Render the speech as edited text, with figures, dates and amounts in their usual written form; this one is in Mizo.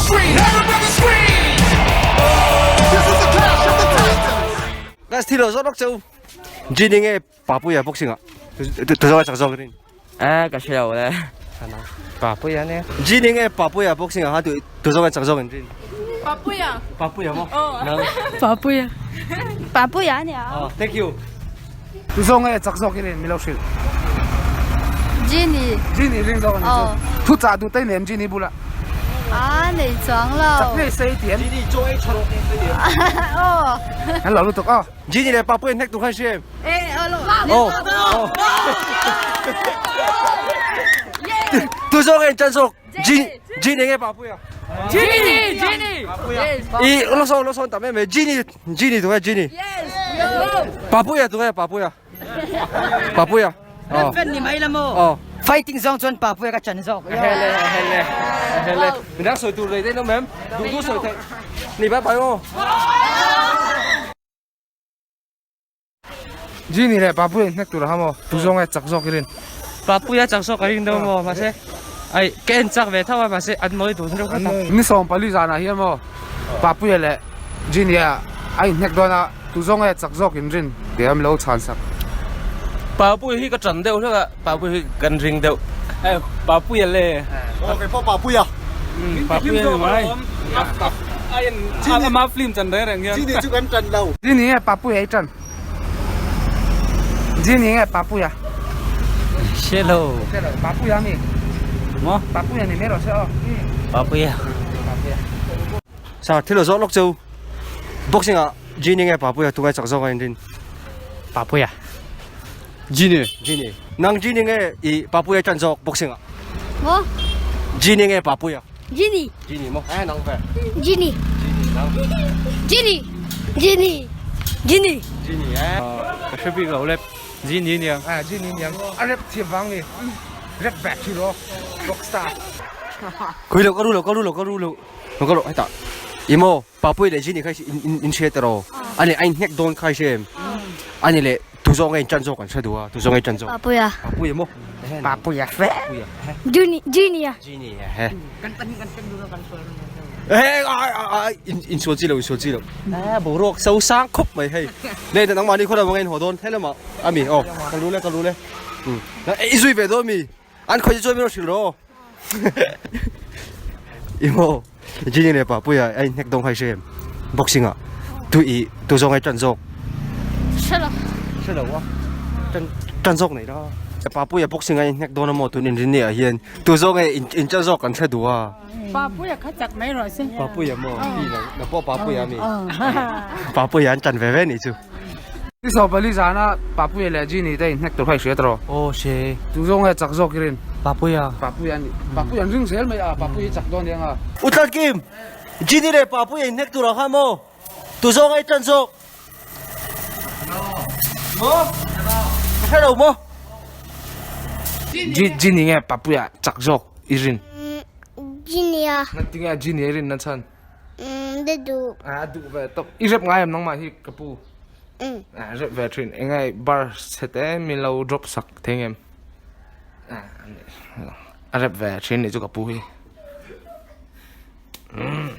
scream! Everybody scream! This is the clash of the titans! Guys thi lo zawk lawk cheu. Genie nge Papuia boxing ah tu zawk a chak zawk rin. Eh ka hre lo le. Papuia ne. Genie nge Papuia boxing ah khan tu tu zawk a chak zawk in rin. Papuia. Papuia maw? Papuia. Papuia ania. Oh thank you. Tu zawk nge chak zawk i rin milo hrilh. Genie. Genie ring zawk ani chu. Thu chah duh te nem Genie bulah. A nei chuang lo. Chak ngei sei ti em. Genie chaw ei tha rawh te ti em. Aw. An lo lutuk aw. Genie leh Papuia hnek tur khan hria em? Oh. Oh. Tu zawk nge chan zawk? Genie Genie nge Papuia? Genie Genie. I lo sawn lo sawn tam em em Genie Genie tu nge Genie? Papuia tu nge Papuia? Papuia. Rap fan ni mai la maw? Oh. Fighting zawng chuan Papuia ka chan zawk. Hele hele hele. Midang sawi tur lei daih lo mem. Duh duh sawi theih. Ni bye bye aw. Genie leh Papuia in hnek tur a ha maw? Tu zawng nge chak zawk i rin? Papuia chak zawk ka ring deuh maw? Mahse ai ka en chak ve tho a mahse an mawi dun reuh vek a. Ni 14 zanah hian maw Papuia leh Genie a a inhnek dawn a, tu zawng nge chak zawk in rin? Tih an lo chhan sak. Papuia hi ka tan deuh hlek a, Papuia hi kan ring deuh. Papuia le. Aw kei pawh Papuia. Papuia ni mai. Ama film chan reng reng hian. Genie chu kan tan lo. Genie nge Papuia i tan? Genie nge Papuia? Hre lo. Hre lo. Papuia mi? Maw? Papuia ni mai rawh se aw. Papuia. Papuia. Sir, thil lo zawk lawk cheu. Boxing ah Genie nge Papuia tungai chak zawk a in rin? Papuia. Genie. Genie. Nang Genie nge i Papuia chan zawk boxing ah? Maw? Genie nge Papuia? Genie. Genie maw? Eh nang ve. Genie. Genie nang. Genie. Genie. Genie. Genie eh. Ka hre bik lo le. Genie niang. Ah Genie niang. A rap thiam vang ni. Rap back hi ro. Rockstar. Khui lo ka ru lo ka ru lo ka ru lo. Ka ru heta. Imo Papui leh Genie kha in in hre tiraw? Ani a inhnek dawn kha i hre em? Ani leh tu zawk nge in ṭan zawk an hre duh a, tu zawk nge i ṭan zawk? Papuia. Papuia maw? Papuia fe. Papuia. Juni Junior. Genie he. Kan pahnih kan ṭan duh lo kan sual reng reng. Eh ai ai in in sual chi lo in sual chi lo. Eh boruak so sang khawp mai hei. Le nangmahni khaw lamah nge in haw dawn helamah ami aw ka lu le ka lu le. I zui ve dawn mi? An khawi chu chuan min rawn hrilh rawh aw. I maw Genie leh Papuia a inhnek dawng kha i hre em? Boxing ah tu i tu zawng ai tan zawk. Hre lo. Hre lo a. Tan tan zawk nei la. Papuia boxing a inhnek dawn a maw tun inrinni ah hian tu zawng nge in in tan zawk kan hre duh a. Papuia kha chak mai rawh se. Papuia maw? I na pawh Papuia ami. Papuia an tan ve ve nih chu. Ni 14 zana Papuia leh Genie te inhnek tur kha i hria tawh. Aw hre. Tu zawng nge chak zawk i rin? Papuia. Papuia a ni. Papuia an ring zel mai a, Papuia i chak dawn eng a. U Tlatkim, Genie leh Papuia inhnek tur ang kha maw? Tu zawng nge i tan zawk? Maw? Ka hre lo maw? Genie nge Papuia chak zawk i rin? Genie a. Tinge Genie i rin na chhan? Umm de duh. A duh ve tawp. I rep ngai em nangmah hi ka pu? Umm. A rep ve thin. Eng nge bar chhe te min lo drop sak thei ngem? A rep ve thin nih chu ka pu hi. Umm.